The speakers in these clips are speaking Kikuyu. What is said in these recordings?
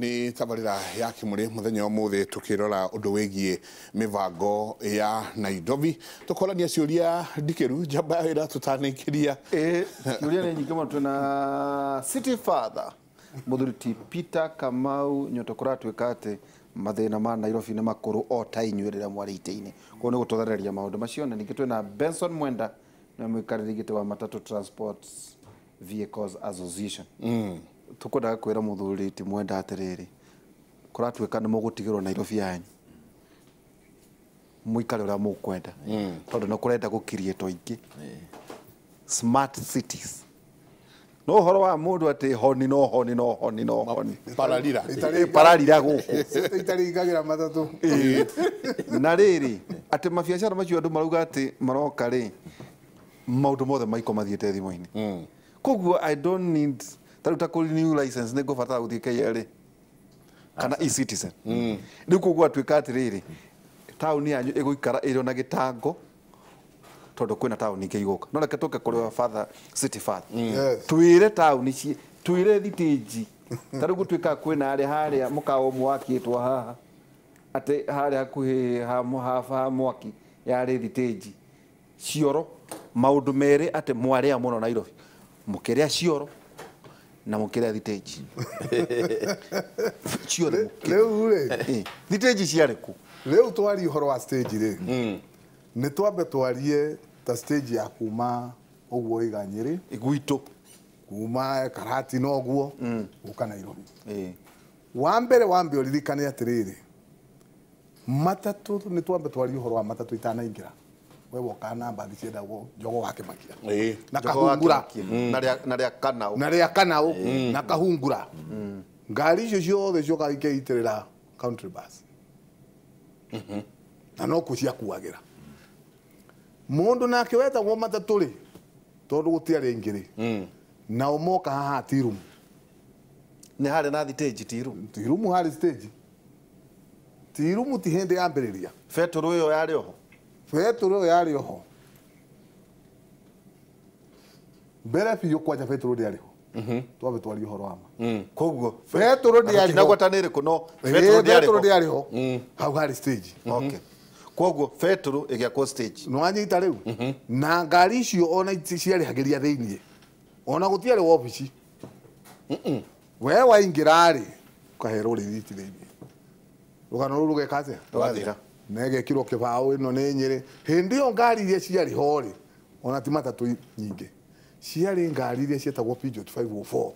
Nĩ tabarĩra ya Kĩmũrĩ mũthenya ũmũthĩ tũkĩrora ũndũ wĩgiĩ mĩbango ya Nairobi. Tũkorania ciũria ndikĩru njamba ya wĩra tũtanĩkĩria. Ciũria nĩ nyingĩ mũno. Twĩna City Father mũthuri ti Peter Kamau Nyoto, kũratuĩka atĩ mathĩna ma Nairobi nĩ makũrũ o ta inyuĩ rĩrĩa mwarĩ itĩ-inĩ, koguo nĩ gũtũthereria maũndũ macio. Na ningĩ twĩna Benson Mwenda, nĩwe mũikarĩri gĩtĩ wa Matatu Transport Vehicles Association. Tũkwendaga kwĩra mũthuri ti Mwenda atĩrĩrĩ, kũratuĩka nĩ mũgũtigĩrwo Nairobi yanyu mũikare ũrĩa mũkwenda, tondũ nĩ kũrenda gũkiriĩtwo ingĩ smart cities. No ũhoro wa mũndũ atĩ honi no honi no honi no honi pararira pararira gũkũ itaringagĩra matatũ. Na rĩrĩ atĩ mabiacara macio andũ marauga atĩ maroka rĩ, maũndũ mothe maiko mathiĩte thimũ-inĩ. Koguo I don't need ta rĩu ta kũ new license nĩ ngũbatara gũthiĩ KRA kana e-citizen. Rĩu koguo atuĩka atĩrĩrĩ, taũni yanyu ĩgũikara ĩrĩ na gĩtango tondũ kwĩna taũni ingĩ igũka. No reke tũke kũrĩ wa father, City Father. Twĩre taũni ci, twĩre thitĩnji. Ta rĩu gũtuĩkaga kwĩna harĩa harĩa mũkawa ũmwe wakĩtwo haha atĩ harĩa hakuhĩ ha mwaki yarĩ thitĩnji cioro. Maũndũ merĩ atĩ mwarĩa mũno Nairobi, mũkĩrĩa cioro na mũkĩrĩa thitĩnji ciothe. Rĩu rĩ, thitĩnji ciarĩ kũ? Rĩu twarie ũhoro wa stage rĩ, nĩ twambe twarie ta stage ya kuma ũguo iga Nyĩrĩ gwitũ, kuma Karatina ũguo gũka Nairobi. Wa mbere wambe ũririkane atĩrĩrĩ, matatũ nĩ twambe twarie ũhoro wa matatũ itanaingĩra. We woka na mbathi ciendagwo Njogo wa Kĩmakia na Kahungura na rĩa Kanau, na rĩa Kanau na Kahungura. Ngari icio ciothe ciokaga ikeitĩrĩra country bus na no kuo ciakuagĩra mũndũ. Nake wetagwo matatũ rĩ, tondũ gũtiarĩ aingĩ rĩ, nao moka haha tirumu. Nĩ harĩ na thitĩnji tirumu? Tirumu harĩ stage. Tirumu ti hĩndĩ yambĩrĩria. Betũrũ ĩyo yarĩ oho? Betũrũ ĩyo yarĩ oho mbere biũ. Kwanja betũrũ ndĩarĩ ho. Twambe twarie ũhoro wa ma. Koguo betũrũ ndĩarĩ ho. Ngwatanĩro ĩrĩkũ? No betũrũ ndĩarĩ ho, hau harĩ stage. Okay. Koguo betũrũ ĩgĩakwo stage. Nĩ wanyita rĩu? Na ngari icio ona ciarĩhagĩria thĩiniĩ, ona gũtiarĩ wabici. We waingĩra rĩ, ũkaherwo rĩthiti thĩiniĩ, rũgano rũu rũgeka atĩa? Rũgathira. Na ĩgekĩrwo kĩbaũ ĩno nĩ Nyĩrĩ. Hĩndĩ ĩyo ngari iria ciarĩ ho rĩ, ona ti matatũ nyingĩ, ciarĩ ngari iria cietagwo Peugeot 504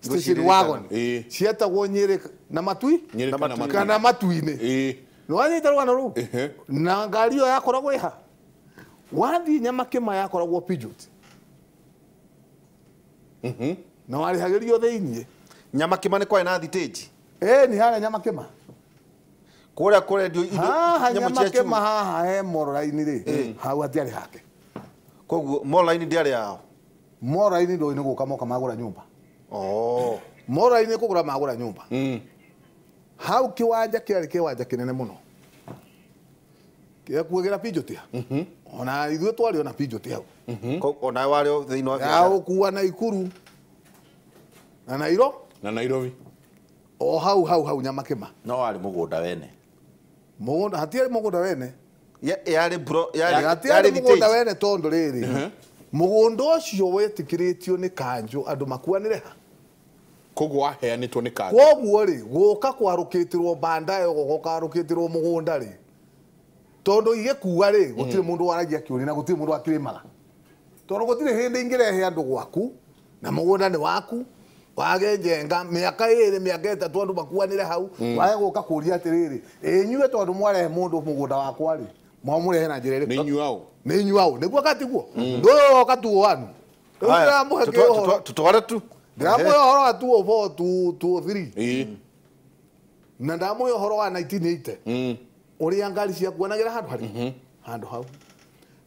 station wagon, cietagwo Nyĩrĩ na Matui kana Matu-inĩ. Nĩ wanyita rũgano rũu? Na ngari ĩyo yakoragwo ĩha wathiĩ Nyamakĩma yakoragwo Peugeot na warĩhagĩrio thĩiniĩ. Nyamakĩma nĩ kwarĩ na thitĩnji? Nĩ harĩa Nyamakĩma kũrĩa kũrendio indo haha Nyamakĩma haha he Mororaini rĩ, hau hatiarĩ hake. Koguo Mororaini ndĩarĩ yao? Mororaini ndũĩ nĩ gũka moka magũra nyũmba. Mororaini kũgũra magũra nyũmba. Hau kĩwanja kĩarĩ kĩwanja kĩnene mũno gĩakuagĩra Peugeot. Ona ithuĩ twarĩ ona Peugeot hau. Ona warĩ thĩinĩ wa biacara gũkua Naikuru na Nairobi na Nairobi o hau hau hau Nyamakĩma. No warĩ mũgũnda wene? Mũgũnda hatiarĩ mũgũnda wene. Yarĩ bro, yarĩ mũgũnda wene tondũ rĩrĩ, mũgũnda ũcio wetĩkĩrĩtio nĩ kanjũ andũ makuanĩre ha. Koguo waheanĩtwo nĩ kanjũ. Koguo rĩ, gũka kwarũkĩtĩrwo banda ĩyo gũkarũkĩtĩrwo mũgũnda rĩ, tondũ igĩkua rĩ, gũtirĩ mũndũ waragia kĩũria na gũtirĩ mũndũ wakĩrĩmaga, tondũ gũtirĩ hĩndĩ ingĩrehe andũ gwaku na mũgũnda nĩ waku wage njenga mĩaka ĩrĩ mĩaka ĩtatũ andũ makuanĩre hau, wage gũka kũria atĩrĩrĩ, inyuĩ tondũ mwarehe mũndũ mũgũnda wakwa rĩ, mwamũrehe na njĩra ĩrĩkũ? Nĩ inyuĩ aũ? Nĩ inyuĩ aũ? Nĩguo katiguo ndũyũ woka tuo anu. Rĩu ndĩramũhe kĩũhoro. Tũtware tu. Ndĩramũhe ũhoro wa 204 203 na ndamũhe ũhoro wa 1980 ũrĩa ngari ciakuanagĩra handũ harĩ handũ hau.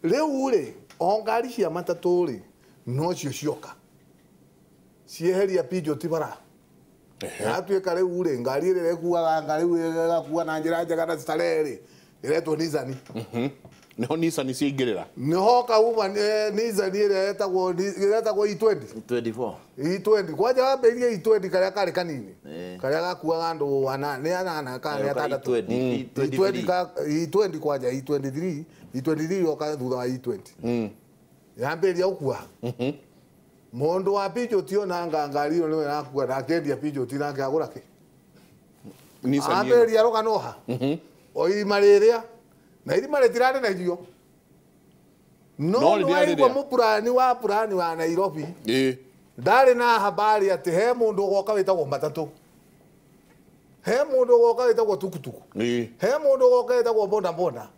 Rĩu rĩ, o ngari cia matatũ rĩ, nocio cioka cieheria Peugeot bara. Yatuĩka rĩu rĩ, ngari ĩrĩa ĩkuaga ngari rĩu ĩgakua na njĩra njega na starehe rĩ, ĩretwo Nissan. Niho Nissan ciaingĩrĩra. Niho kauma Nissan ĩrĩa ĩtagwo E20 24 E20 kwanja wambĩrĩrie E20 karĩa karĩ kanini karĩa gakuaga andũ ana nĩ anana kana nĩ atandatũ E20 kwanja E23 E23 yoka thutha wa E20 yambĩrĩria gũkua mũndũ wa Peugeot ona ngari ĩyo nĩwe ĩrakua na akĩendia Peugeot nake agũra kĩ ambĩrĩria rũgano ha o irima rĩrĩa na irima rĩtirarĩ na irio no nĩwaigua mũpurani wa purani wa Nairobi ndarĩ na habari atĩ he mũndũ ũgoka wĩtagwo matatũ he mũndũ ũgoka wĩtagwo tukutuku he mũndũ ũgoka wĩtagwo boda boda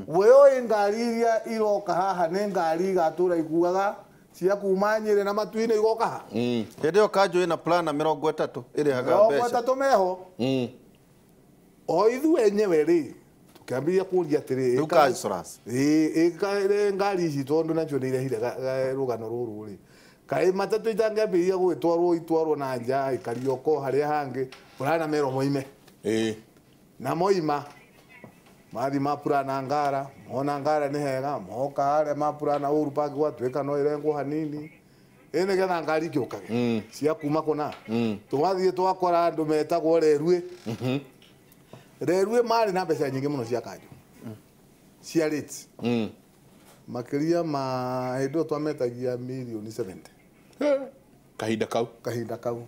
we ũĩ ngari iria iroka haha nĩ ngari igatũra ikuaga cia kuma Nyĩrĩ na Matuinĩ igoka ha hĩndĩ ĩyo kanjũ ĩna plana 30 ĩrĩhaga mbeca 30 meho o ithuĩ enyewe rĩ tukiambia kũria atĩrĩ ngari ici tondũ nacio nĩ irehire rũgano rũrũ rĩ kaĩ matatũ itangĩambĩrĩria gũgĩtwarwo itwarwo na nja ikarioko harĩa hangĩ purana merwo moime na moima mathi mapurana Ngara mona Ngara nĩ hega moka harĩa mapurana Uhuru Park gwatuĩka no ĩrengwo hanini ĩ nĩgetha ngari ikĩũkage cia kuma kũna twathiĩ twakora andũ metagwo Rerue Rerue marĩ na mbeca nyingĩ mũno cia kanjũ cia rates makĩria ma hĩndĩ ĩyo twametagia mirioni 70 kahinda kau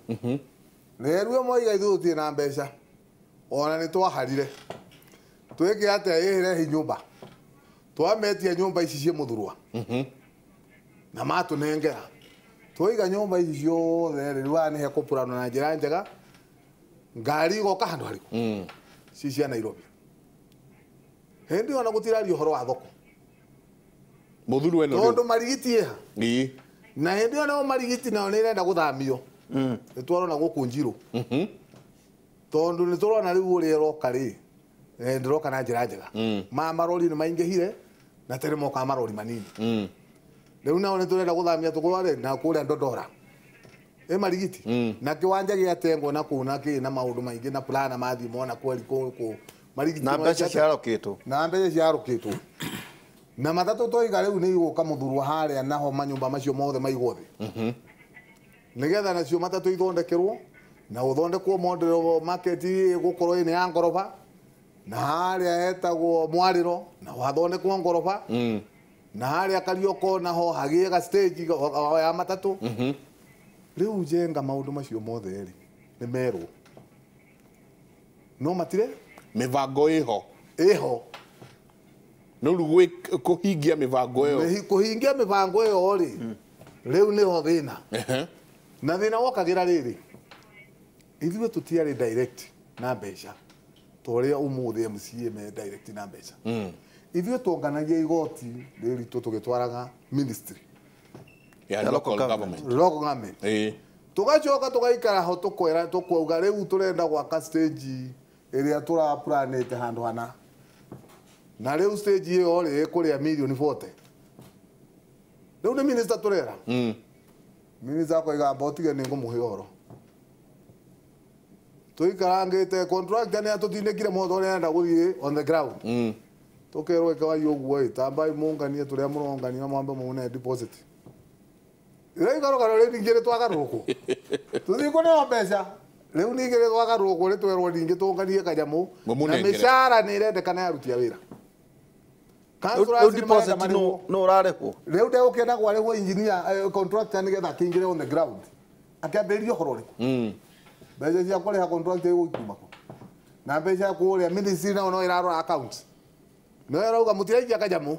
Rerue moiga ithuĩ tũtirĩ na mbeca ona nĩ twaharire twĩke atĩa ĩhĩrehi nyũmba twametia nyũmba ici ciĩ Mũthurwa na matũnengera twaiga nyũmba ici ciothe rĩ rĩu haha nĩ hekũpuranwo na njĩra njega ngari igoka handũ harĩkũ ci cia Nairobi hĩndĩ ĩyo ona gũtiraria ũhoro wa thoko Mũthurwa ĩno tondũ marigiti ĩha na hĩndĩ ĩyo nao marigiti nao nĩ ĩrenda gũthamio nĩ twarona gũkũ Njirũ tondũ nĩ tũrona rĩu ũrĩa ĩroka rĩ ndĩroka na njĩra njega ma marori nĩ maingĩhire na tene mokaga marori manini rĩu nao nĩ tũrenda gũthamia tũgware na kũrĩa Ndondora ĩ marigiti na kĩwanja gĩatengwo na kũu na kĩ na maũndũ maingĩ na plana mathiĩ mona kweri kũu marigiti na mbeca ciarokĩtwo na mbeca ciarokĩtwo na matatũ twoiga rĩu nĩ igũka Mũthurwa harĩa naho manyũmba macio mothe maigwo thĩ nĩgetha nacio matatũ ithondekerwo na gũthondekwo model market ĩgũkorwo ĩnĩ ya ngoroba na harĩa hetagwo Mwarĩro na hathondekwo ngoroba na harĩa Karioko naho hagĩe ga stage ya matatũ rĩu njenga maũndũ macio mothe rĩ nĩ merwo no matire mĩbango ĩho no rĩu kũhingia mĩbango ĩyo kũhingia mĩbango ĩyo rĩ rĩu nĩho thĩna na thĩna wokagĩra rĩrĩ ithuĩ tũtiarĩ direct na mbeca ta ũrĩa ũmũthĩ MCA me direct na mbeca ithuĩ tuonganagia igoti rĩritũ tũgĩtwaraga ministry ya local government tugacoka tugaikara ho tukwera tukwauga rĩu tũrenda gwaka stage ĩrĩa tũrapuranĩte handũ hana na rĩu stage ĩyo rĩ ĩkũrĩa mirioni 40 rĩu nĩ minister tũrera minister akoiga amba ũtige nĩ ngũmũhe ũhoro tũikarangĩte contractor nĩ atũtindĩkire mothe ũrĩa arenda gũthiĩ on the ground tũkerwo ĩkawai ũguo ĩ tambai mũnganie tũrĩa mũrongania mwambe mũne deposit rĩu garũgano rĩu ningĩ nĩ twagarũrũkwo tũthiĩ kũneo mbeca rĩu ningĩ nĩ twagarũrũkwo nĩ twerwo ningĩ tũnganie kanyamũ na mĩcara nĩ ĩrendekana ya aruti a wĩra rĩu deposit no ũrarĩhwo rĩu ndegũkĩenda kwarĩhwo engineer contractor nĩgetha akĩingĩre on the ground akĩambĩrĩria ũhoro ũrĩkũ mbeca cia kũrĩha contractor igũkiuma kũ na mbeca cia kũrĩa ministry nao no ĩrarora account no ĩrauga mũtiraikia kanyamũ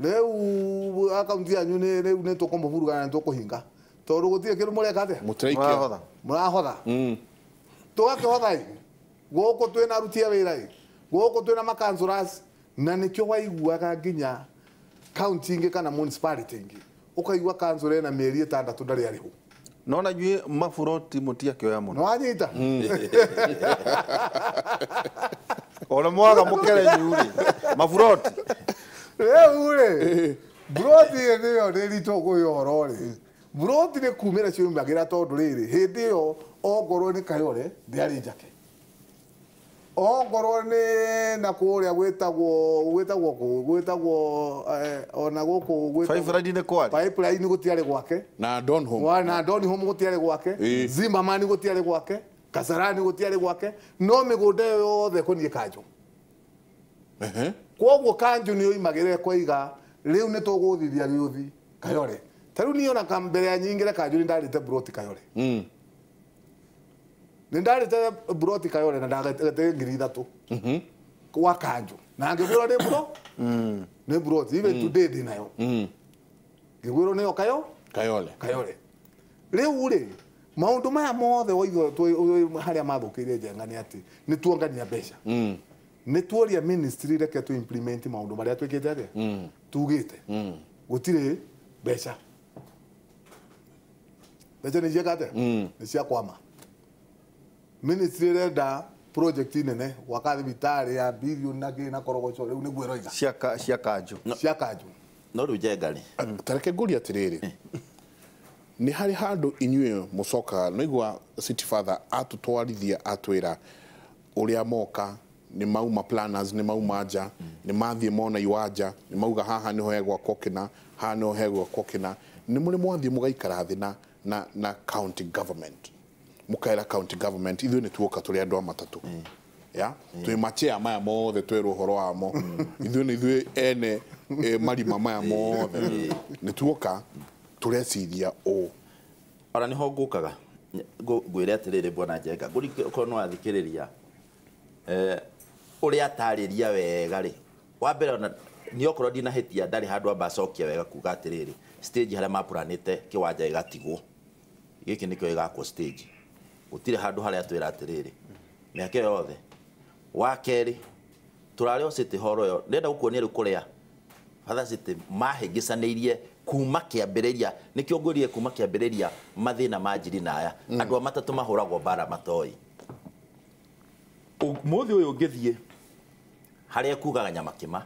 rĩu account yanyu nĩ rĩu nĩ tũkũmũburuga na nĩ tũkũhinga tondũ gũtirĩ kĩndũ mũreka atĩa mũrahotha tũgakĩhotha ĩ gũkũ twĩna aruti a wĩra ĩ gũkũ twĩna makancuras na nĩkĩo waiguaga nginya county ingĩ kana municipality ingĩ ũkaigua council ĩna mĩeri 6 ndarĩ arĩhwo no na inyuĩ maburoti mũtiakĩoya mũno nĩwanyita ona mwaga mũkerenyu rĩ maburoti rĩu rĩ buroti ĩyo nĩ ritũ kũhe ũhoro rĩ buroti nĩ kumĩra ciumagĩra tondũ rĩrĩ hĩndĩ ĩyo ongorwo nĩ Kayore ndĩarĩ njake Ongorwo nĩ na kũrĩa gwĩtagwo ona gũkũ Pipeline nĩ kwarĩ. Pipeline gũtiarĩ gwake. Na Donholm. Na Donholm gũtiarĩ gwake. Zimmerman gũtiarĩ gwake. Kasarani gũtiarĩ gwake. No mĩgũnda ĩyo yothe kũniĩ kanjũ. Kwoguo kanjũ nĩ yoimagĩrĩre koiga rĩu nĩ tũgũthithia gĩũthi Kayore. Ta rĩu niĩ ona mbere ya nyingĩre kanjũ nĩ ndarĩte broti Kayore. Nĩ ndarĩte broti Kayore na ndagete 3,000. Kwa kanjũ. Na ngĩgwĩrwo nĩ bro? Nĩ broti even today ndĩ nayo. Ngĩgwĩrwo nĩyo Kayore. Kayore. Rĩu rĩ maũndũ maya mothe woigwo harĩa mathũkĩire Njenga nĩ atĩ nĩ tuongania mbeca. Nĩ tuoria ministry reke tu implement maũndũ marĩa twĩkĩte atĩa? Tugĩte. Gũtirĩ mbeca. Mbeca nĩ cieka atĩa? Nĩ cia kwama. Ministry ĩrenda project nene gwaka thibitarĩ ya bilioni na kĩ na korogoco rĩu nĩguo ĩroiga. Cia kanjũ. Cia kanjũ. No rĩu Njenga rĩ. Tareke ngũrie atĩrĩrĩ. Nĩ harĩ handũ inyuĩ mũcokaga naigua City Father atũtwarithia atwĩra ũrĩa moka nĩ mauma planners nĩ mauma nja nĩ mathiĩ mona iwanja nĩ mauga haha nĩho hegwakwo kĩna haha nĩho hegwakwo kĩna nĩ mũrĩ mwathiĩ mũgaikara thĩ na county government mũkaĩra county government ithuĩ nĩ tuoka tũrĩ andũ a matatũ ya twĩ machea maya mothe twerwo ũhoro wamo ithuĩ nĩ ithuĩ ene marima maya mothe nĩ tuoka tũreciria ũũ. Ona nĩho ngũkaga ngwĩre atĩrĩrĩ bwana Njenga ngũrĩ no athikĩrĩria ũrĩa atarĩria wega rĩ wa mbere ona nĩ okorwo ndinahĩtia ndarĩ handũ amba acokia wega kuga atĩrĩrĩ stage harĩa mapuranĩte kĩwanja gĩgatigwo gĩkĩ nĩkĩo gĩgakwo stage gũtirĩ handũ harĩa atwĩra atĩrĩrĩ mĩaka ĩyo yothe. Wa kerĩ tũrarĩ o City Hall ĩyo ndĩrenda gũkuonia rĩu kũrĩa Father City mahĩngĩcanĩirie kuma kĩambĩrĩria nĩkĩo ngwĩrire kuma kĩambĩrĩria mathĩna manjiri na aya andũ a matatũ mahũragwo mbara matoi. Mũthĩ ũyũ ũngĩthiĩ harĩa kugaga Nyamakĩma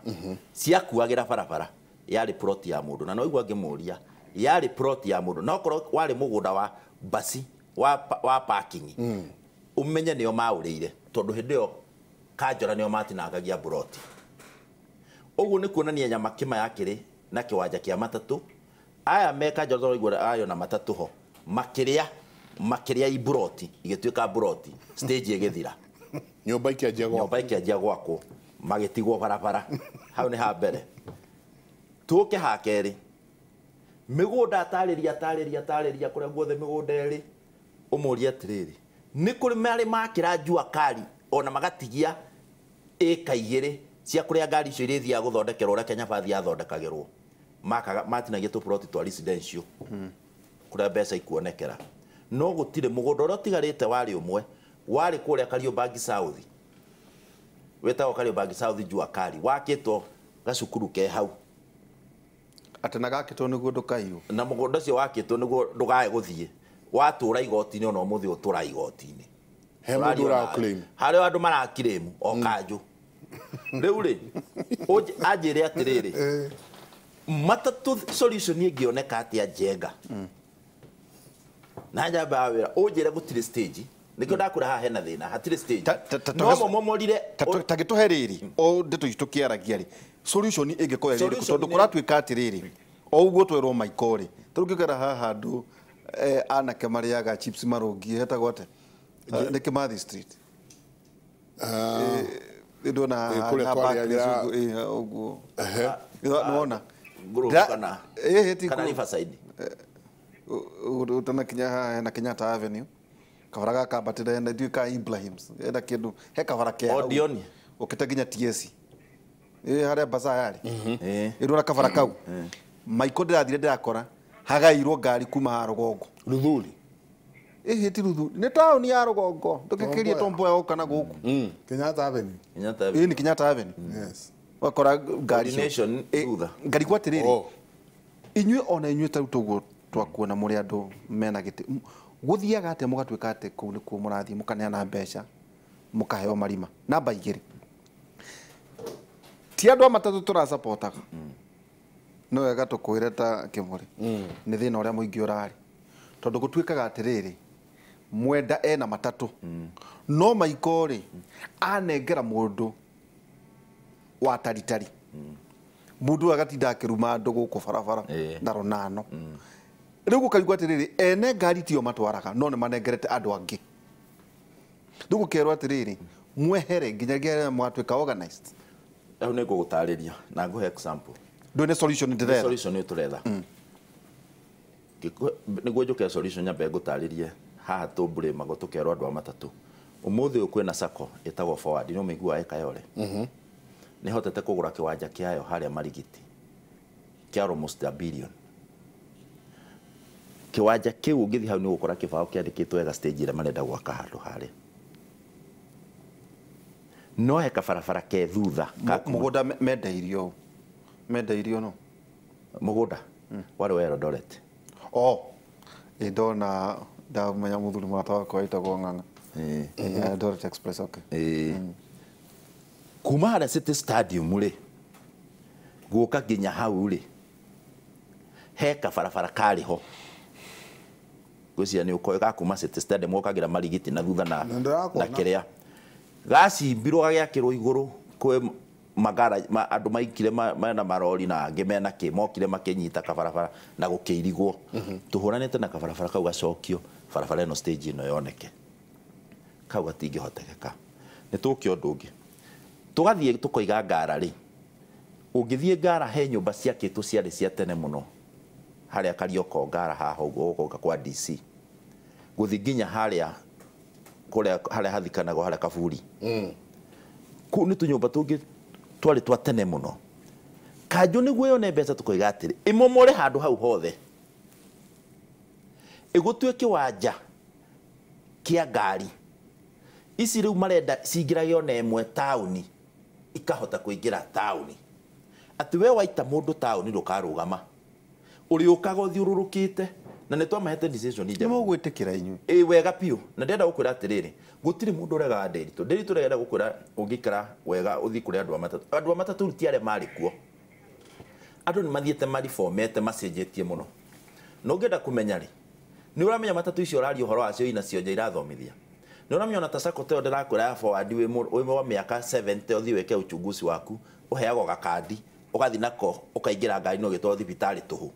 ciakuagĩra barabara yarĩ plot ya mũndũ na no igua ngĩmũria yarĩ plot ya mũndũ na okorwo warĩ mũgũnda wa basi wa parking ũmenye nĩo maũrĩire tondũ hĩndĩ ĩyo kanjora nĩo matinangagia plot. Ũguo nĩ kuonania Nyamakĩma yakĩrĩ na kĩwanja kĩa matatũ aya me kanjora tondũ ayo na matatũ ho makĩrĩa iburoti igĩtuĩka buroti stage ĩgĩthira nyũmba ikĩanjia gwakwo magĩtigwo barabara hau nĩ ha mbere. Tũke ha kerĩ mĩgũnda atarĩria kũrĩa guothe mĩgũnda ĩrĩ ũmũrie atĩrĩrĩ nĩ kũrĩ marĩ makĩra jua kali ona magatigia ĩka igĩrĩ cia kũrĩa ngari icio irĩthiaga gũthondekerwo ũrĩa Kenya Bathi yathondekagĩrwo matinagia tũploti twa residential kũrĩa mbeca ikuonekera no gũtirĩ mũgũnda ũrĩa ũtigarĩte warĩ ũmwe warĩ kũrĩa Kariobangi South wĩtagwo Kariobangi South jua kali wakĩtwo gacukuru ke hau atĩ na gakĩtwo nĩguo ndũkaiywo na mũgũnda ũcio wakĩtwo nĩguo ndũkae gũthiĩ watũra igoti-inĩ ona ũmũthĩ ũtũra igoti-inĩ he mũndũ ũra-claim harĩ andũ marakirĩmu o kanjũ rĩu rĩ anjĩre atĩrĩrĩ matatũ solution ĩngĩoneka atĩa Njenga na njamba ya wĩra ũnjĩre gũtirĩ stage nĩkĩo ndakwĩra haha hena thĩna hatirĩ stage no momomorire ta gĩtũhe rĩrĩ o ndeto ici tũkĩaragia rĩ solution ĩngĩkorwo ĩrĩ ĩrĩkũ tondũ kũratuĩka atĩrĩrĩ o ũguo twerwo Maiko rĩ ta rĩu ngĩkera haha handũ anake marĩaga chips marũngiĩ hetagwo atĩa nĩ Kimathi Street ndona na ũguo nĩwona kana Riverside ũtanakinya haha hena Kenyatta Avenue kabara gakambatĩra hena ndiũĩ ka Ibrahims hena kĩndũ he kabara ke hau ũkĩte nginya TSC harĩa bazaar yarĩ ĩndona kabara kau Maiko ndĩrathire ndĩrakora hagairwo ngari kuma ha rũgongo Ruthuri ti Ruthuri nĩ taũni ya rũgongo ndũgĩkĩrie Tom Mboya gũka na gũkũ Kenyatta Avenue ĩĩ nĩ Kenyatta Avenue yes wakora ngari ngarigwo atĩrĩrĩ inyuĩ ona inyuĩ ta rĩu tũguo twakuona mũrĩ andũ mena gĩtĩ gũthiaga atĩa mũgatuĩka atĩ kũu nĩkuo mũrathiĩ mũkaneana mbeca mũkaheo marima namba igĩrĩ ti andũ a matatũ tũracapotaga no wega tũkwĩre ta Kĩmũrĩ nĩ thĩna ũrĩa mũingĩ ũrarĩ tondũ gũtuĩkaga atĩrĩrĩ Mwenda ena matatu no Maiko rĩ anengera mũndũ wa taritari mũndũ agatinda akĩruma andũ gũkũ barabara na rũnano rĩu gũkaigua atĩrĩrĩ ene ngari tio matwaraga no nĩ manengerete andũ angĩ rĩu gũkerwo atĩrĩrĩ mwehere nginyagia rĩrĩa mwatuĩka organized. Hau nĩ ngũgũtarĩria na ngũhe example. Ndũĩ nĩ solution ndĩretha. Solution nĩ tũretha. Nĩguo njũke solution nyambe ngũtarĩrie haha tũmbũrĩmagwo tũkerwo andũ a matatũ. Ũmũthĩ ũyũ kwĩna sacco ĩtagwo Forward nĩ ũmĩiguaga ĩkayore. Nĩ hotete kũgũra kĩwanja kĩayo harĩa Marigiti kĩa almost a billion. Kĩwanja kĩu ũngĩthiĩ hau nĩ ũgũkora kĩbaũ kĩandĩkĩtwo wega stage ĩrĩa marenda gwaka handũ harĩa. No he kabarabara ke thutha mũgũnda mendeirio mendeirio no mũgũnda warĩ wa Eldoret. Oh, ndona ndamenya mũthuri mũrata wakwa wĩtagwo Ng'ang'a. Eldoret Express, okay. Kuma harĩa City Stadium rĩ gũka nginya hau rĩ he kabarabara karĩ ho ngwĩciria nĩ ũkoĩ ga kuma City Stadium gũkagĩra Marigiti na thutha na kĩrĩa gacimbirwo gagĩakĩrwo igũrũ kwĩ magara andũ maikire mena marori na angĩ mena kĩ mokire makĩnyita kabarabara na gũkĩirigwo. Tũhũranĩte na kabarabara kau gacokio barabara ĩno stage ĩno yoneke kau gatingĩhotekeka. Nĩ tũke ũndũ ũngĩ tũgathiĩ tũkoiga Ngara rĩ ũngĩthiĩ Ngara he nyũmba ciakĩtwo ciarĩ cia tene mũno harĩa Karioko Ngara haha ũguo gũka kwa DC gũthiĩ nginya harĩa kũrĩa harĩa hathikanagwo harĩa Kaburi. Kũu nĩ tũnyũmba tũngĩ twarĩ twa tene mũno. Kanjũ nĩguo yone mbeca tũkoiga atĩrĩ ĩmomore handũ hau hothe ĩgũtue kĩwanja kĩa ngari ici rĩu marenda cingĩrage ona ĩmwe taũni ikahota kũingĩra taũni atĩ we waita mũndũ taũni ndũkarũgama ũrĩũkaga ũthiũrũrũkĩte na nĩ twamahete decision njega. Nĩ mũgwĩtĩkĩra inyuĩ? Ĩ wega biũ na ndĩrenda gũkwĩra atĩrĩrĩ gũtirĩ mũndũ ũregaga Ndĩritũ. Ndĩritũ ũrenda gũkwĩra ũngĩikara wega ũthiĩ kũrĩ andũ a matatũ. Andũ a matatũ ti arĩa marĩ kuo. Andũ nĩ mathiĩte maribomete macenjetie mũno. Na ũngĩenda kũmenya rĩ nĩ ũramenya matatũ icio ũraria ũhoro wacio ina cionje irathomithia. Nĩ ũramenya ona ta sacco ta ĩyo ndĩrakwĩra ya Forward wĩ wa mĩaka 70 ũthiĩ wĩke uchunguzi waku ũheagwo gakandi ũgathiĩ nako ũkaingĩra ngari-inĩ ũgĩtwarwo thibitarĩ tũhũ.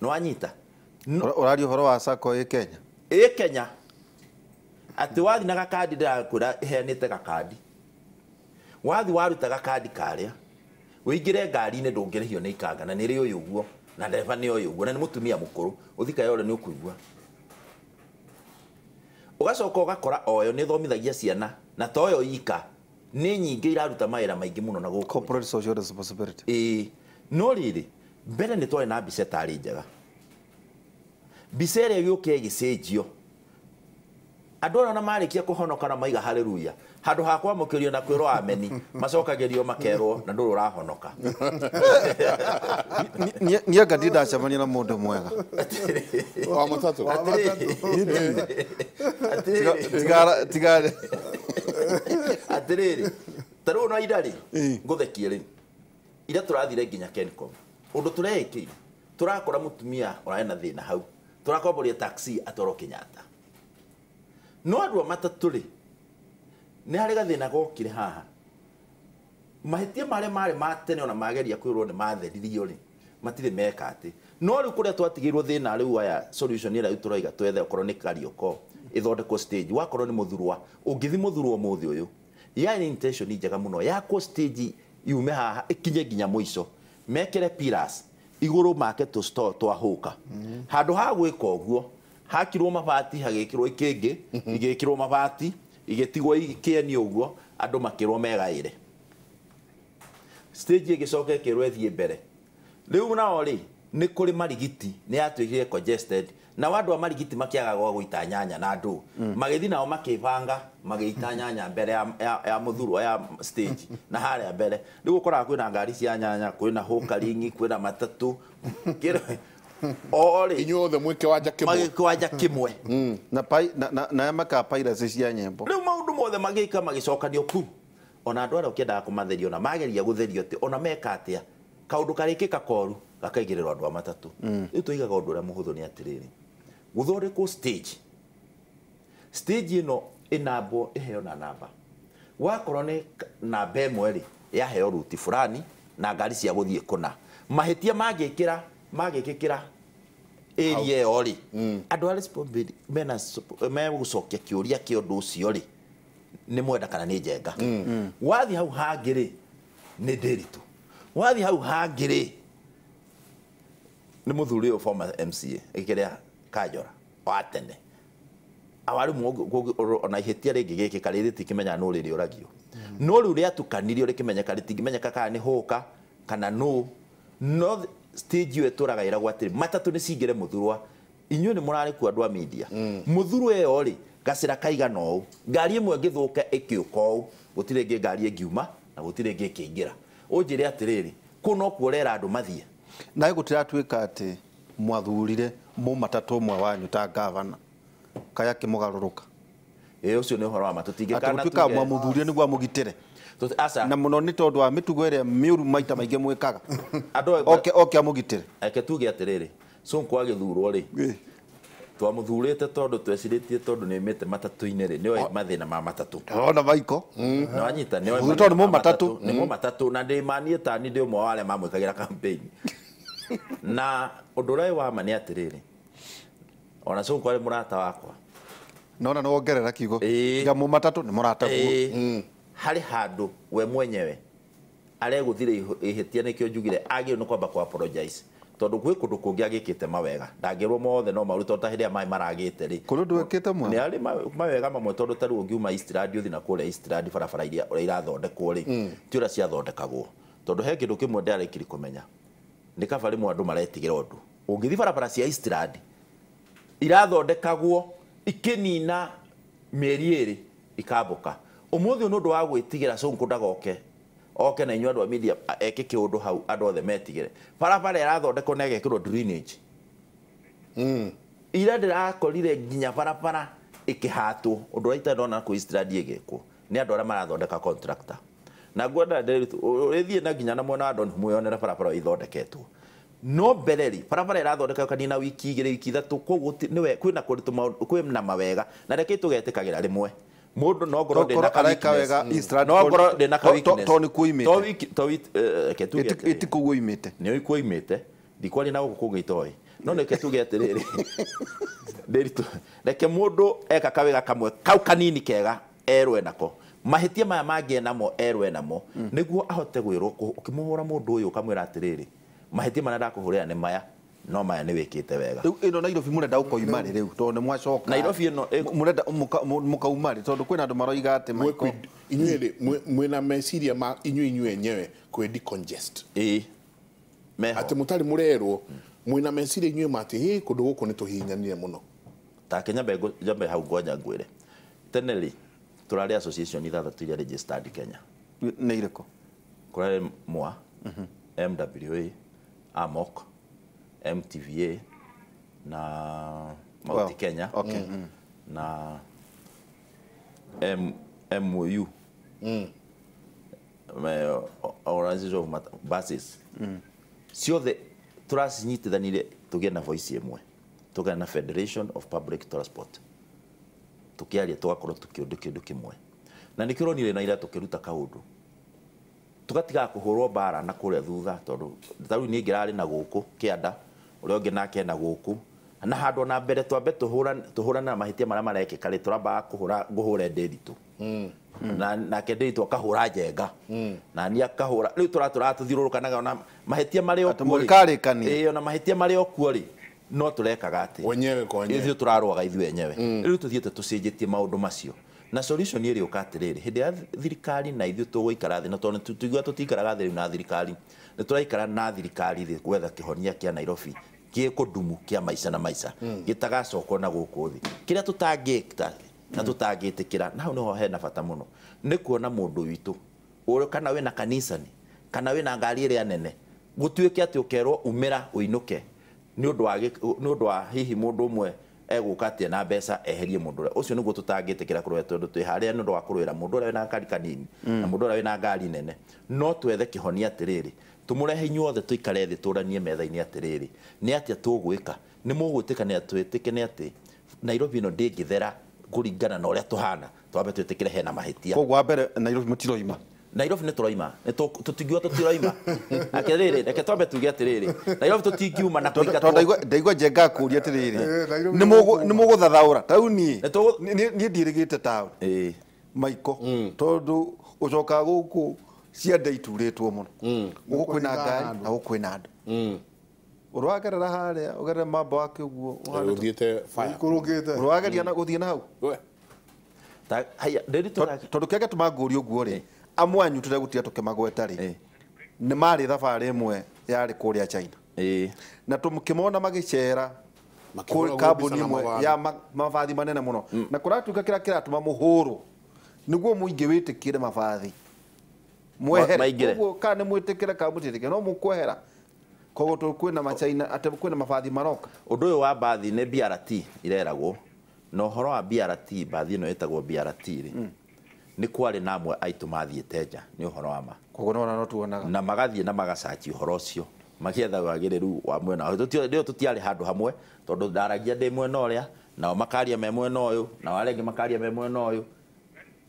Nĩ wanyita? Ũraria ũhoro wa sacco ĩ Kenya? Ĩ Kenya. Atĩ wathiĩ na gakandi ndĩrakwĩra ĩheanĩte gakandi. Wathiĩ waruta gakandi karĩa ũingĩre ngari-inĩ ndũngĩrĩhio nĩ ikanga na nĩ rĩ ũyũ ũguo na ndereba nĩ ũyũ ũguo na nĩ mũtumia mũkũrũ ũthiĩ Kayole nĩ ũkũigua. Ũgacoka ũgakora oyo nĩ ĩthomithagia ciana na to yo ika nĩ nyingĩ iraruta mawĩra maingĩ mũno na gũkũ. Corporate social responsibility. Ĩĩ no rĩrĩ mbere nĩ twarĩ na mbica ĩtarĩ njega. Mbica ĩrĩa ĩgĩũka ĩgĩcenjio andũ arĩa ona marĩkia kũhonoka na maiga haleluya handũ ha kwamũkĩrio na kwĩrwo ameni macokagĩrio makerwo na ndũrĩ ũrahonoka. Niĩ anga ndirĩ ndacemania na mũndũ mwega wa matatũ. Atĩrĩrĩ ta rĩu ona ira rĩ ngũthekie rĩ ira tũrathire nginya Kencom ũndũ tũreĩkĩire tũrakora mũtumia ũrarĩ na thĩna hau tũrakomboria taxi atwarwo Kenyatta. No andũ a matatũ rĩ nĩ harĩ gathĩna gokire haha mahĩtia marĩa marĩ ma tene ona mageria kwĩrwo nĩ matheririo rĩ matirĩ meka atĩ no rĩu kũrĩa twatigĩirwo thĩna rĩu aya solution ĩrĩa rĩu tũraiga twethe okorwo nĩ Karioko ĩthondekwo stage wakorwo nĩ Mũthurwa ũngĩthi Mũthurwa ũmũthĩ ũyũ yarĩ intention njega mũno yakwo stage yume haha ĩkinye nginya mũico mekĩre pillars igũrũ make tũ store twa hũka handũ ha gwĩka ũguo hakirwo mabati hagĩkĩrwo ikĩngĩ igĩkĩrwo mabati igĩtigwo ikĩenio ũguo andũ makĩrwo megaĩre stage ĩgĩcoka ĩkĩrwo ĩthiĩ mbere rĩu nao rĩ nĩ kũrĩ Marigiti nĩ yatuĩkire congested na andũ a Marigiti makĩaga gwa gũita nyanya na andũ magĩthiĩ nao makĩbanga magĩita nyanya mbere ya Mũthurwa ya stage na harĩa mbere rĩu ũkoraga kwĩna ngari cia nyanya kwĩna hũkaringi kwĩna matatũ o rĩ inyuĩ othe mwĩ kĩwanja kĩmwe magĩkĩwanja kĩmwe na na maka piracy cia nyĩmbo rĩu maũndũ mothe magĩka magĩcokanio ku ona andũ arĩa ũkĩendaga kũmatheria ona mageria gũtherio atĩ ona meka atĩa kaũndũ karĩkĩka koru gakaigĩrĩrwo andũ a matatũ. Rĩu tũigaga ũndũ ũrĩa mũhũthũ nĩ atĩrĩrĩ Gũthondekwo stage. Stage ĩno ĩnambwo ĩheo na namba. Wakorwo nĩ namba ĩmwe rĩ, yaheo ruti fulani na ngari cia gũthiĩ kũna. Mahĩtia mangĩkĩra mangĩkĩkĩra area ĩyo rĩ, andũ a responsibility mena megũcokia kĩũria kĩa ũndũ ũcio rĩ, nĩ mwenda kana nĩ njenga. Wathiĩ hau hangĩ rĩ, nĩ Ndĩritũ. Wathiĩ hau hangĩ rĩ, nĩ mũthuri ũyũ former MCA ĩkĩrĩa Kanjora wa tene. Awarimu ona ihĩtia rĩngĩ gĩkĩka rĩrĩ rĩtikĩmenyaga nũ rĩrĩũragio. No rĩu rĩatukanirio rĩkĩmenyeka rĩtingĩmenyeka kana nĩ hũka kana nũ. No stage ĩyo ĩtũraga ĩragwo atĩrĩ matatũ nĩ cingĩre Mũthurwa. Inyuĩ nĩ mũrarĩ kuo andũ a media. Mũthurwa ĩyo rĩ, gacĩra kaigana ũũ, ngari ĩmwe ĩngĩthũka ĩkĩũka ũũ, gũtirĩ ĩngĩ ngari ĩngiuma na gũtirĩ ĩngĩ ĩkĩingĩra. Ũnjĩre atĩrĩrĩ, kũu no kuo ũrera andũ mathiĩ. Nawe gũtiratuĩka atĩ mwathurire mũmatatũ ũmwe wanyu ta gavana kaya kĩmũgarũrũka. Ĩ ũcio nĩ ũhoro wa ma Atĩ tũtingĩkana gũtuĩka mwamũthurire nĩguo amũgitĩre. Aca. Na mũno nĩ tondũ wa mĩtugo ĩrĩa mĩũru maita maingĩ mwĩkaga. Andũ Oke oke amũgitĩre. Reke tuge atĩrĩrĩ, Sonko agĩthurwo rĩ, twamũthurĩte tondũ twecirĩtie tondũ nĩ aumĩte matatũ-inĩ rĩ, nĩoĩ mathĩna ma matatũ. Ona Maiko. Nĩwanyita, nĩoĩ Mũthuri tondũ mathĩna ma nĩ mũmatatũ. Nĩ mũmatatũ na ndĩ tani ndĩ ũmwe wa arĩa mamwĩkagĩra campaign. Na ũndũ ũrĩa wa ma nĩ atĩrĩrĩ, ona Sonko arĩ mũrata wakwa. Nona nĩ wongerera kiugo. Ĩĩ. Tiga mũmatatũ nĩ mũrataguo. Ĩĩ. Harĩ handũ we mwenyewe aregũthire ihĩtia nĩkĩo njugire agĩrĩirwo nĩ kwamba kũ apologize tondũ gwĩ kũndũ kũngĩ agĩkĩte mawega ndangĩrwo mothe no maũru tondũ ta hĩndĩ ĩrĩa maĩ maragĩte rĩ Kũrĩ ũndũ ekĩte mwega? nĩ arĩ mawega mamwe tondũ ta rĩu ũngiuma Eastland ũthiĩ na kũrĩa Eastland barabara iria ũrĩa irathondekwo rĩ ti ũrĩa ciathondekagwo tondũ he kĩndũ kĩmwe ndĩarĩkirie kũmenya nĩ kaba rĩmwe andũ maretigĩra ũndũ ũngĩthiĩ barabara cia Eastland irathondekagwo ikĩnina mĩeri ĩrĩ ikambũka ũmũthĩ ũyũ nĩ ũndũ wa gwĩtigĩra Sonko ndagoke oke na inyuĩ andũ a media eke kĩũndũ hau andũ othe metigĩre barabara ĩrathondekwo na ĩgekĩrwo drainage ira ndĩrakorire nginya barabara ĩkĩhatwo ũndũ ũrĩa itarĩ ndona kũ Eastland ĩgĩkwo nĩ andũ arĩa marathondeka contractor na ngwenda ũrĩthiĩ na nginya na mwena wa Don mwĩyonere barabara ĩthondeketwo no mbere rĩ barabara ĩrathondeka kanina wiki igĩrĩ wiki ithatũ koguo nĩwe kwĩna kũritũ kwĩna mawega na reke tũgetĩkagĩra rĩmwe mũndũ no ngorwo ndĩna ka Areka weakness. wega Eastland no ngorwo ndĩna ka weakness to nĩ kuo imĩte. to wiki to wiki reke tuge atĩrĩrĩ. Ĩti kũu oimĩte. Nĩ kuo imĩte ndikwaria na gũkũ kũngĩ itoĩ no reke tuge atĩrĩrĩ ndĩritũ reke mũndũ eka kawĩra kamwe kau kanini kega erwe nako mahĩtia maya mangĩ namo erwe namo nĩguo ahote gwĩrwo ũkĩmũhũra mũndũ ũyũ ũkamwĩra atĩrĩrĩ mahĩtia marĩa ndakũhũrĩra nĩ maya no maya nĩ wĩkĩte wega. Rĩu ĩno Nairobi mũrenda gũkoima rĩ rĩu tondũ nĩ mwacoka. Nairobi ĩno Mũrenda mũkauma rĩ tondũ kwĩna andũ maroiga atĩ Michael Inyuĩ rĩ mwĩna meciria ma inyuĩ enyewe kwĩ decongest. Ĩĩ. Meho. Atĩ mũtarĩ mũrerwo mwĩna meciria inyuĩ ma atĩ hĩ kũndũ gũkũ nĩ tũhihinyanire mũno. Take nyambe nyambe hau ngwanja ngwĩre. Tene rĩ tũrarĩ association ithathatũ iria registered Kenya. Nĩ irĩkũ? Kũrarĩ MWA, MWA, AMOC, MTVA na Mount Well, Kenya. okay. Na MOU. Organization of Buses. Ciothe tũracinyitithanire tũgĩe na voice ĩmwe. Tũgĩe na Federation of Public Transport. Tũkĩaria tũgakorwo tũkĩũndũ kĩndũ kĩmwe. Na nĩkĩo ũronire na ira tũkĩruta kaũndũ. Tũgatigaga kũhũrwo mbara na kũrĩa thutha tondũ ta rĩu niĩ ngĩrarĩ na gũkũ kĩanda ũrĩa ũngĩ nake na gũkũ na handũ ona mbere twambe tũhũrane na mahĩtia marĩa marekĩka rĩ tũrambaga kũhũra ngũhũre Ndĩritũ na nake Ndĩritũ akahũra Njenga na niĩ akahũra rĩu tũratũraga tũthiũrũrũkanaga ona mahĩtia marĩ o Atĩ kuo rĩ. mũgĩkarĩkania. Ĩĩ, ona mahĩtia marĩ o kuo rĩ no tũrekaga atĩ Wenyewe kwa wenyewe. Ithuĩ tũrarũaga ithuĩ enyewe rĩu tũthiĩte tũcenjetie maũndũ macio na solution ĩrĩ ũka atĩrĩrĩ hĩndĩ ya thirikari na ithuĩ tũgũikara thĩ na tondũ tũigua tũtikaraga thĩ rĩu na thirikari nĩ tũraikara na thirikari thĩ gwetha kĩhonia kĩa Nairobi gĩkũndumu kĩa maica na maica gĩtagacokwo na gũkũ thĩ kĩrĩa tũtangĩka na tũtangĩtĩkĩra na hau nĩho hena bata mũno nĩ kuona mũndũ witũ ũrĩa kana wĩna kanisani kana wĩna ngari ĩrĩa nene gũtuĩke atĩ ũkerwo umĩra ũinũke nĩ ũndũ wa hihi mũndũ ũmwe egũka atĩ na mbeca eherie mũndũ ũrĩa ũcio nĩguo tũtangĩtĩkĩra kũrũa tondũ twĩ harĩa nĩ ũndũ wa kũrũĩra mũndũ ũrĩa wĩna ngari kanini na mũndũ ũrĩa wĩna ngari nene no twethe kĩhonia atĩrĩrĩ Tũmũrehe inyuothe tũikare thĩ tũranie metha-inĩ atĩrĩrĩ, nĩ atĩa tũgwĩka, nĩ mũgwĩtĩkania twĩtĩkane atĩ Nairobi ĩno ndĩngĩthera kũringana na ũrĩa tũhana, twambe twĩtĩkĩre hena mahĩtia. Koguo wa mbere Nairobi mũtiroima. Nairobi nĩ tũroima, tũtingiuga tũtiroima. Atĩrĩrĩ, reke twambe tuge atĩrĩrĩ, Nairobi tũtingiuma na kũingatwo. Tondũ ndaigua Njenga akũria atĩrĩrĩ, nĩ mũgũthathaũra ta rĩu niĩ niĩ ndiĩrĩgĩte taũni Maiko, tondũ ũcokaga gũkũ ciande iturĩtwo mũno, gũkũ kwĩna ngari na gũkũ kwĩna andũ. Ũragerera harĩa ũgerere mambo wake ũguo ũthiĩte fire ikũrũkĩte, ũrageria na gũthiĩ na hau. Tondũ kĩrĩa gĩatũma ngũrie ũguo rĩ, amwe anyu tũtegũtiga tũkĩmagweta rĩ, nĩ marĩ thabarĩ ĩmwe yarĩ kũrĩa China, na tũkĩmona magĩcera kambuni ĩmwe ya mabathi manene mũno, na kũratuĩka kĩrĩa kĩratũma mũhũrwo nĩguo mũingĩ wĩtĩkĩre mabathi mwehere. Koguo kana nĩ mwĩtĩkĩre kana mũtiĩtĩkĩre no mũkwehera. Koguo kwĩna machaina atĩ kwĩna mabathi maroka. Ũndũ ũyũ wa bathi nĩ BRT ireragwo, na ũhoro wa BRT, bathi ĩno ĩtagwo BRT rĩ, nĩ kwarĩ na amwe aitũ mathiĩte nja, nĩ ũhoro wa ma. Koguo nĩ no tuonaga na magathiĩ na magacaci ũhoro ũcio, makĩetha wagĩrĩru wa mwena. Rĩo tũtiarĩ handũ hamwe, tondũ ndaragia ndĩ mwena ũrĩa, nao makaria me mwena ũyũ, nao arĩa angĩ makaria me mwena ũyũ.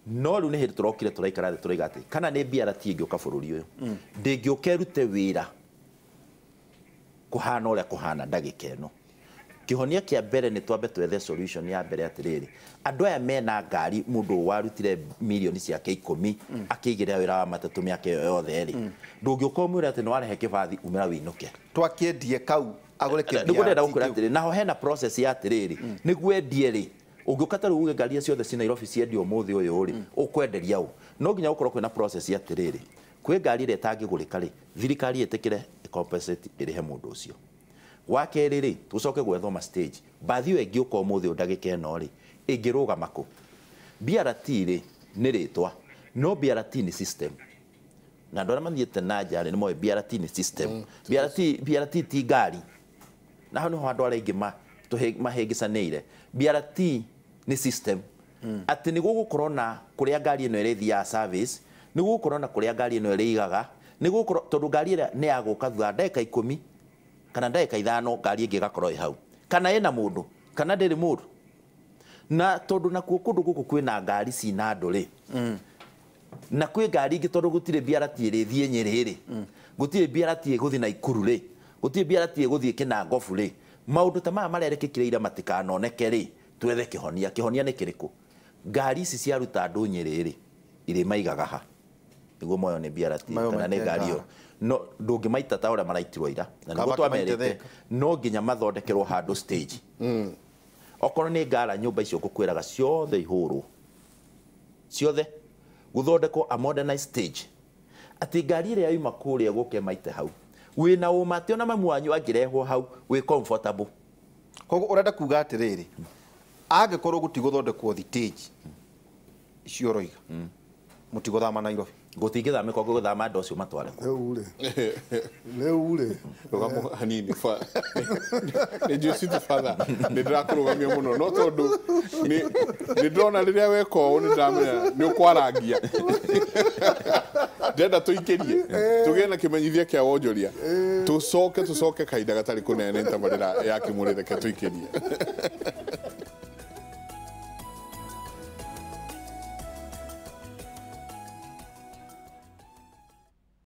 No rĩu nĩ hĩndĩ tũrokire tũraikara thĩ tũraiga atĩ kana nĩ BRT ĩngĩũka bũrũri ũyũ, ndĩngĩũka ĩrute wĩra kũhana ũrĩa kũhana ndagĩka ĩno. Kĩhonia kĩa mbere nĩ twambe twethe solution ya mbere atĩrĩrĩ, andũ aya mena ngari, mũndũ warutire mirioni ciake 10 akĩigĩrĩra wĩra wa matatũ mĩaka ĩyo yothe rĩ, ndũngĩũka ũmwĩre atĩ nĩ warehe kĩbathi umĩra wĩinũke. Twakĩendie kau agũre kĩbathi. Nĩguo ndĩrenda gũkwĩra atĩrĩ, naho hena process ya atĩrĩrĩ, nĩguo endie rĩ, ũngĩũka ta rĩu uge ngari ciothe ci Nairobi ciendio ũmũthĩ ũyũ rĩ, ũkwenderia ũ? No nginya gũkorwo kwĩna process ya atĩrĩrĩ, kwĩ ngari ĩrĩa ĩtangĩgũrĩka rĩ, thirikari ĩtĩkĩre compensate ĩrĩhe mũndũ ũcio. Wa kerĩ rĩ, tũcoke gwethwo ma stage. Bathi ĩyo ĩngĩũka ũmũthĩ ndagĩka ĩno rĩ, ĩngĩrũgama kũ? BRT rĩ nĩ rĩtwa, no BRT nĩ system. Na andũ arĩa mathiĩte na nja rĩ, nĩ moĩ BRT nĩ system. BRT ti ngari. Na hau nĩho andũ arĩa aingĩ mahĩngĩcanĩire. BRT nĩ system. Atĩ nĩ gũgũkorwo na kũrĩa ngari ĩno ĩrĩthiaga service, nĩ gũgũkorwo na kũrĩa ngari ĩno ĩrĩigaga, nĩ gũgũkorwo tondũ ngari ĩrĩa nĩ yagũka thutha wa ndagĩka 10 kana ndagĩka 5 ngari ĩngĩ ĩgakorwo ĩ hau, kana ĩna mũndũ kana ndĩrĩ mũndũ. Na tondũ nakuo kũndũ gũkũ kwĩna ngari cina andũ rĩ, na kwĩ ngari ingĩ tondũ gũtirĩ BRT ĩrĩthiĩ Nyĩrĩ rĩ, gũtirĩ BRT ĩgũthiĩ Naikuru rĩ, gũtirĩ BRT ĩgũthiĩ Kĩnangobu rĩ, maũndũ ta maya marerekĩkire ira matikanoneke rĩ, twethe kĩhonia. Kĩhonia nĩ kĩrĩkũ? Ngari ici ciaruta andũ Nyĩrĩ rĩ, irĩmaigaga ha nĩguo moyo nĩ BRT kana nĩ ngari ĩyo. No ndũngĩmaita ta ũrĩa maraitirwo ira, na nĩguo twamerĩte no nginya mathondekerwo handũ stage. Okorwo nĩ ngara nyũmba icio ngũkwĩraga ciothe ihũrwo, ciothe gũthondekwo a modernized stage, atĩ ngari ĩrĩa yuma kũrĩa gũke maite hau wĩna ũma atĩ ona mamu wanyu angĩrehwo hau wĩ comfortable. Koguo ũrenda kuga atĩrĩrĩ, angĩkorwo gũtigũthondekwo stage icio ũroiga, mũtigũthama Nairobi. Gũtingĩthamĩka gũthama andũ acio matware kũ. Rĩu rĩ rũgamo hanini nĩ njũĩ City Father nĩ ndĩrakũrũgamia mũno, no tondũ nĩ ndĩrona rĩrĩa weka ũũ nĩ ndĩramenya nĩ ũkwarangia. Ndĩrenda tũikĩrie tũgĩe na kĩmenyithia kĩa wonjoria, tũcoke kahinda gatarĩ kũnene tabarĩra ya Kĩmũrĩ, reke tũikĩrie.